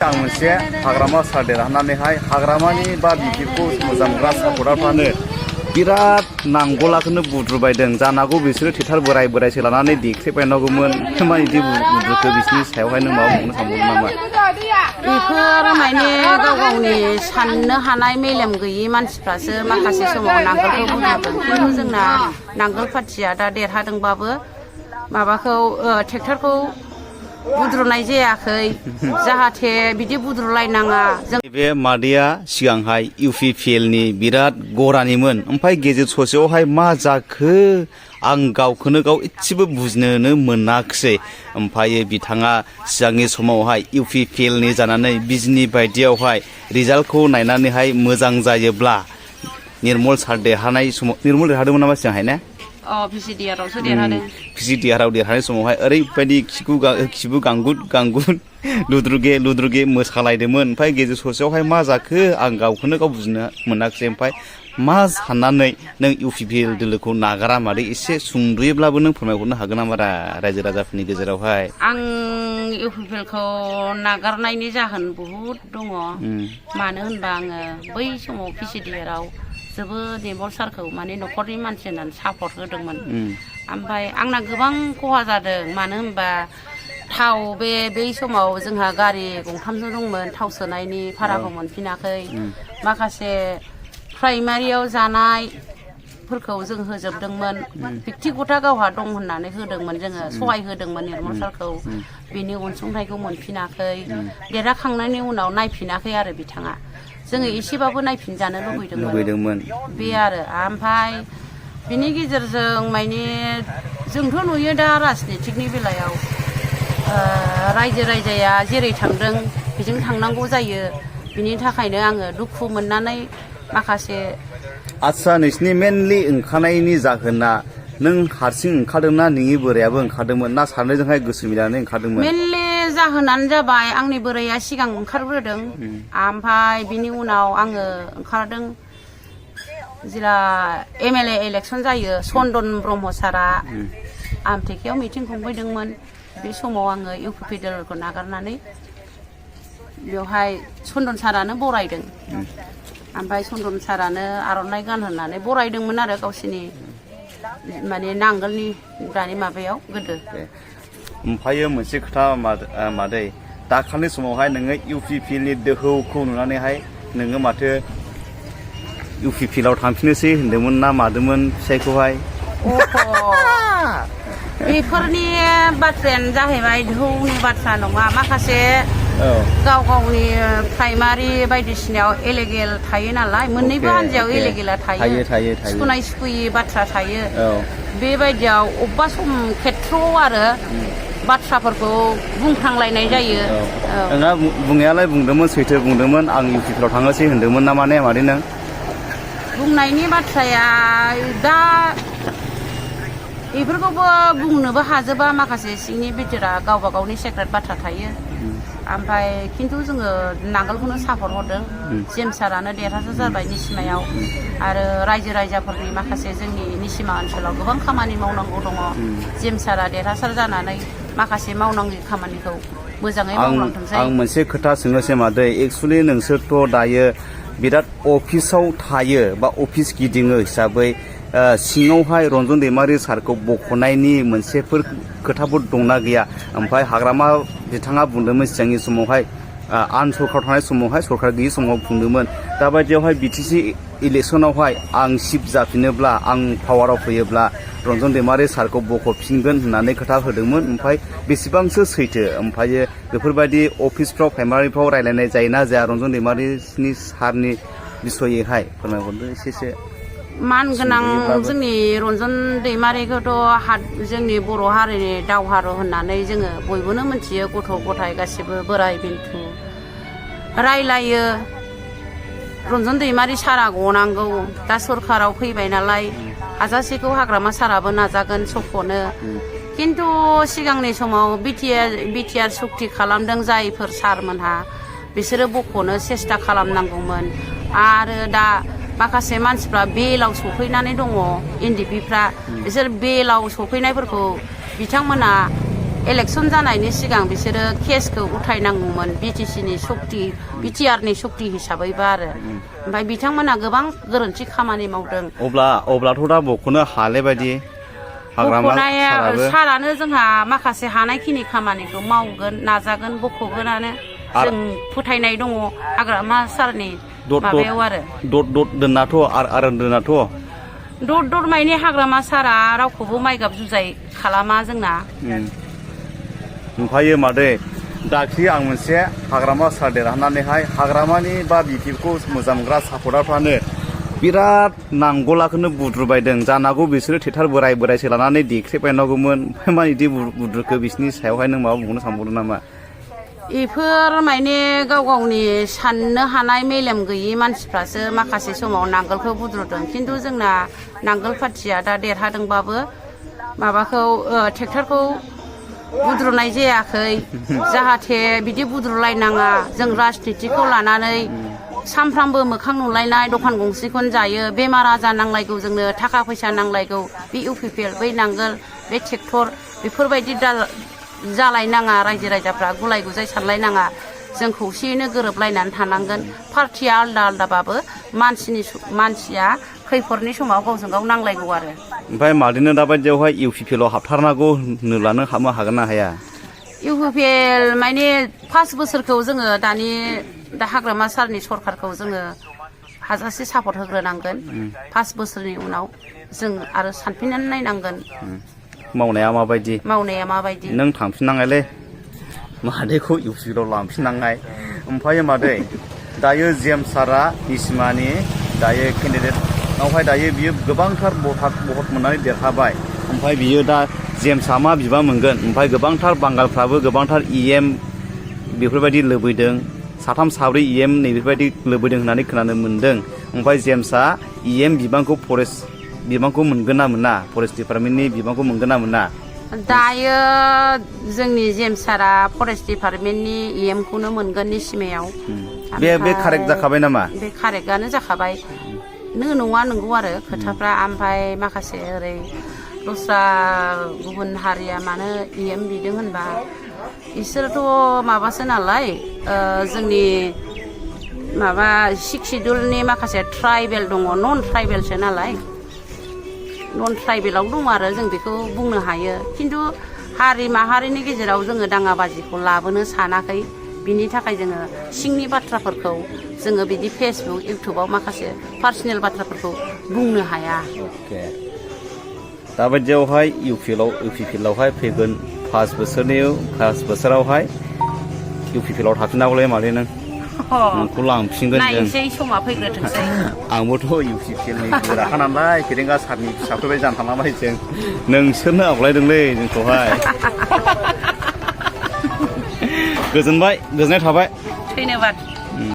आं मोनसे हाग्रामा सार देरहानानैहाय हाग्रामानि बा बिफोरखौ मोजां मोनग्रा सापर्टारफ्रानो बिराद नांगलाखौनो बुद्रुबायदों जानांगौ बिसोरो थेथार बोराय बोरायसो लानानै देख्रेबायनांगौमोन माने बिदि बुद्रुखो बिसोरनि सायावहाय नों माबा बुंनो सानबावदों नामा? बेफोर माने गाव गावनि साननो हानाय मेलेम गैयि मानसिफ्रासो माखासे समाव नांगोलखौ बुद्रुदों खिन्थु जोंना नांगोल पार्टिया दा देरहादोंबाबो माबाखौ ट्रेक्टरखौ बुद्रुनाय जायाखै जाहाथे बिदि बुद्रुलायनाङा जों बे मादैया सिगांहाय UPPL नि बिराद गरानिमोन ओमफ्राय गेजेर ससेयावहाय मा जाखो आं गावखौनो गाव एसेबो बुजिनोनो मोनाखिसै ओमफ्राय बिथाङा सिगांनि समावहाय UPPL नि जानानै बिजनि बायदियावहाय रिजाल्टखौ नायनानैहाय मोजां जायोब्ला निर्मल सार देरहानाय समाव निर्मल देरहादोंमोन नामा सिगांहाय ना? VCDR-आवसो देरहादों। VCDR-आव देरहानाय समावहाय ओरैबायदि खिबु गांगुद लुद्रुगे मोसालायदोंमोन ओमफ्राय गेजेर ससेयावहाय मा जाखो आं गावखौनो गाव बुजिनो मोनाखिसै ओमफ्राय मा साननानै नों UPPL दोलोखौ नागारा मादै एसे सुंदुयैब्लाबो नों फोरमायहरनो हागोन नामा रायजो राजाफोरनि गेजेरावहाय? आं UPPL-खौ नागारनायनि जाहोन बहुद दङ मानो होनबा आङो बै समाव VCDR-आव जोबोद निर्मल सारखौ माने न'खरनि मानसि होननानै सापर्ट होदोंमोन ओमफ्राय आंना गोबां खहा जादों मानो होनबा थाव बै समाव जोंहा गारि गंथामसो दंमोन थाव सोनायनि भाराखौ मोनफिनाखै माखासे प्राइमारियाव जानायफोरखौ जों होजोबदोंमोन बेक्तिगता गावहा दं होननानै होदोंमोन जोङो सहाय होदोंमोन निर्मल सारखौ बिनि अनसुंथाइखौ मोनफिनाखै देरहाखांनायनि उनाव नायफिनाखै आरो बिथाङा जोङो एसेबाबो नायफिनजानो लुबैदोंमोन बे आरो ओमफ्राय बिनि गेजेरजों माने जोंथ' नुयो दा राजनितिकनि बेलायाव रायजो राजाया जेरै थांदों बेजों थांनांगौ जायो बिनि थाखायनो आङो दुखु मोननानै माखासे आच्छा नोंसिनि मेनलि ओंखारनायनि जाहोना नों हारसिं ओंखारदोंना नोंनि बोरायाबो ओंखारदोंमोन ना सानैजोंहाय गोसो मिलायनानै ओंखारदोंमोन? मेनलि जाहोनानो जाबाय आंनि बोराया सिगां ओंखारग्रोदों ओमफ्राय बिनि उनाव आङो ओंखारदों जेला MLA इलेक्सन जायो चन्दन ब्रह्म सारा आमथेखायाव मिटिं खुंफैदोंमोन बे समाव आङो UPPL-खौ नागारनानै बेवहाय चन्दन सारानो बरायदों ओमफ्राय चन्दन सारानो आर'नाइ गानहोनानै बरायदोंमोन आरो गावसोरनि माने नांगोलनि दानि माबायाव गोदो ओमफ्रायो मोनसे खोथा मादै दाखालि समावहाय नोङो UPPL-नि दोहौखौ नुनानैहाय नोङो माथो UPPL-आव थांफिननोसै होनदोंमोन ना मादोंमोन फिसायखौहाय? बेफोरनि बाथ्रायानो जाहैबाय दोहौनि बाथ्रा नङा माखासे गाव गावनि प्राइमारि बायदिसिनायाव इलिगेल थायो नालाय मोननैबो हान्जायाव इलिगेला थायो सुखुनाय सुखुयि बाथ्रा थायो बेबायदियाव अबेबा सम खेथ्रआव आरो बाथ्राफोरखौ बुंफ्रांलायनाय जायो नोंहा बुंनायालाय बुंदोंमोन सैथो बुंदोंमोन आं UPPL-आव थांनोसै होनदोंमोन ना माने मादै नों? बुंनायनि बाथ्राया दा बेफोरखौबो बुंनोबो हाजोबा माखासे सिंनि बिथोरा गावबा गावनि सेक्रेट बाथ्रा थायो ओमफ्राय खिन्थु जोङो नांगोलखौनो सापर्ट हरदों जेम सारानो देरहासार जाबाय निसिमायाव आरो रायजो राजाफोरनि माखासे जोंनि निसिमा ओनसोलाव गोबां खामानि मावनांगौ दङ जेम सारा देरहासार जानानै माखासे मावनांगौ खामानिखौ मोजाङै मावलांथोंसै। आं मोनसे खोथा सोंनोसै मादै एक्सुवेलि नोंसोरथ' दायो बिराद अफिसाव थायो बा अफिस गिदिङो हिसाबै सिङावहाय रन्जन दैमारि सारखौ बख'नायनि मोनसेफोर खोथाफोर दंना गैया? ओमफ्राय हाग्रामा बिथाङा बुंदोंमोन सिगांनि समावहाय आन सरखार थानाय समावहाय सरखार गैयि समाव बुंदोंमोन दाबायदियावहाय BTC इलेक्सनावहाय आं चिफ जाफिनोब्ला आं पावाराव फैयोब्ला रन्जन दैमारि सारखौ बख'फिनगोन होननानै खोथा होदोंमोन ओमफ्राय बेसेबांसो सैथो ओमफ्रायो बेफोरबायदि अफिसफ्राव प्राइमारिफ्राव रायलायनाय जायोना जाया रन्जन दैमारिनि सारनि बिसयैहाय फोरमायहरदो एसेसो। मानगोनां जोंनि रन्जन दैमारिखौथ' जोंनि बर' हारिनि दावहारु होननानै जोङो बयबोनो मिथियो गथ' गथाय गासिबो बोराय बेन्थ रायलायो रन्जन दैमारि सारा गनांगौ दा सरखाराव फैबाय नालाय हाजासेखौ हाग्रामा साराबो नाजागोन सख'नो खिन्थु सिगांनि समाव बिटिआर सुक्ति खालामदों जायफोर सारमोनहा बिसोरो बख'नो सेस्था खालामनांगौमोन आरो दा माखासे मानसिफ्रा बेलाव सफैनानै दङ NDP-फ्रा बिसोर बेलाव सफैनायफोरखौ बिथांमोना इलेक्सन जानायनि सिगां बिसोरो केसखौ उथायनांगौमोन बिटिसिनि सक्ति बिटिआरनि सक्ति हिसाबैबा आरो ओमफ्राय बिथांमोना गोबां गोरोन्थि खामानि मावदों अब्लाथ' दा बख'नो हाले बायदि हाग्रामा सारानो जोंहा माखासे हानायखिनि खामानिखौ मावगोन नाजागोन बख'गोनानो जों फोथायनाय दङ हाग्रामा सारनि माबायाव आरो दद दोननाथ' आरो दोननाथ' दद माइनि हाग्रामा सारा रावखौबो माइगाब जुजाय खालामा जोंना ओमफ्रायो मादै दाख्लि आं मोनसे हाग्रामा सार देरहानानैहाय हाग्रामानि बा बिपिखौ मोजां मोनग्रा सापर्टारफ्रानो बिराद नांगलाखौनो बुद्रुबायदों जानांगौ बिसोरो थेटार बोरायसो लानानै देख्रेबायनांगौमोन ओमफ्राय मा बिदि बुद्रुखो बिसोरनि सायावहाय नों माबा बुंनो सानबावदों नामा बेफोर माने गाव गावनि साननो हानाय मेलेम गैयि मानसिफ्रासो माखासे समाव नांगोलखौ बुद्रुदों खिन्थु जोंना नांगोल पार्टिया दा देरहादोंबाबो माबाखौ ट्रेक्टरखौ बुद्रुनाय जायाखै जाहाथे बिदि बुद्रुलायनाङा जों राजनितिखौ लानानै सानफ्रामबो मोखां नुलायनाय दखान गंसेखौनो जायो बेमार आजार नांलायगौ जोंनो थाखा फैसा नांलायगौ बे इउपिपिएल बै नांगोल बे ट्रेक्टर बेफोरबायदि जालायनाङा रायजो राजाफ्रा गुलाय गुजाय सानलायनाङा जों खौसेयैनो गोरोबलायनानै थानांगोन पार्टिया आलदा आलदाबाबो मानसिया खैफोदनि समाव गावजों गाव नांलायगौ आरो ओमफ्राय मादैनो दाबायदियावहाय इउपिपिएलआव हाबथारनांगौ होनोब्लानो हाबनो हागोन ना हाया इउपिपिएल माने 5 बोसोरखौ जोङो दा हाग्रामा सारनि सरखारखौ जोङो हाजासे सापर्ट होग्रोनांगोन 5 बोसोरनि उनाव जों आरो सानफिननानै नायनांगोन मावनाया माबायदि नों थांफिननांगोनलै मादैखौ इउपिपिएलआव लांफिननांनाय ओमफ्राय मादै दायो जेम्स सारा इसिमानि दायो केन्डिडेटआवहाय दायो बियो गोबांथार भट मोननानै देरहाबाय ओमफ्राय बियो दा जेम्सआ मा बिबा मोनगोन ओमफ्राय गोबांथार बांगालफ्राबो गोबांथार इएम बेफोरबायदि लुबैदों 3 4 इएम नैबेबायदि लुबैदों होननानै खोनानो मोन्दों ओमफ्राय जेम्सआ इएम बिबांखौ फरेस्ट बिबांखौ मोनगोन ना मोना फरेस्ट डिपार्टमेन्टनि बिबांखौ मोनगोन ना मोना दायो जोंनि जेम्स सारा फरेस्ट डिपार्टमेन्टनि इएमखौनो मोनगोननि सिमायाव बे कारेक्ट जाखाबाय नामा बे कारेक्टआनो जाखाबाय नङा नंगौ आरो खोथाफ्रा ओमफ्राय माखासे ओरै दस्रा गुबुन हारिया मानो इएम बिदों होनबा इसोरथ' माबासो नालाय जोंनि माबा 6 सिडुलनि माखासे ट्राइबेल दङ नन ट्राइबेलसो नालाय नन ट्राइबेलाव दङ आरो जों बेखौ बुंनो हायो खिन्थु हारि माहारिनि गेजेराव जोङो दाङाबाजिखौ लाबोनो सानाखै बिनि थाखाय जोङो सिंनि बाथ्राफोरखौ जोङो बिदि फेसबुक इउटुबाव माखासे पार्सनेल बाथ्राफोरखौ बुंनो हाया दाबायदियावहाय इउपिपिएलआवहाय फैगोन 5 बोसोरावहाय इउपिपिएलआव थाफिननांगौलाय मादै नोंखौ लांफिनगोन नायनोसै समा फैग्रोथोंसै आंबोथ' इउपिपिएलनि गोराखा नालाय फेरेंगा सारनि फिसाफोरबाय जानो थांलांबाय जों नोंसोरनो आवलायदोंलै जोंखौहाय गोजोननाय थाबाय धन्यबाद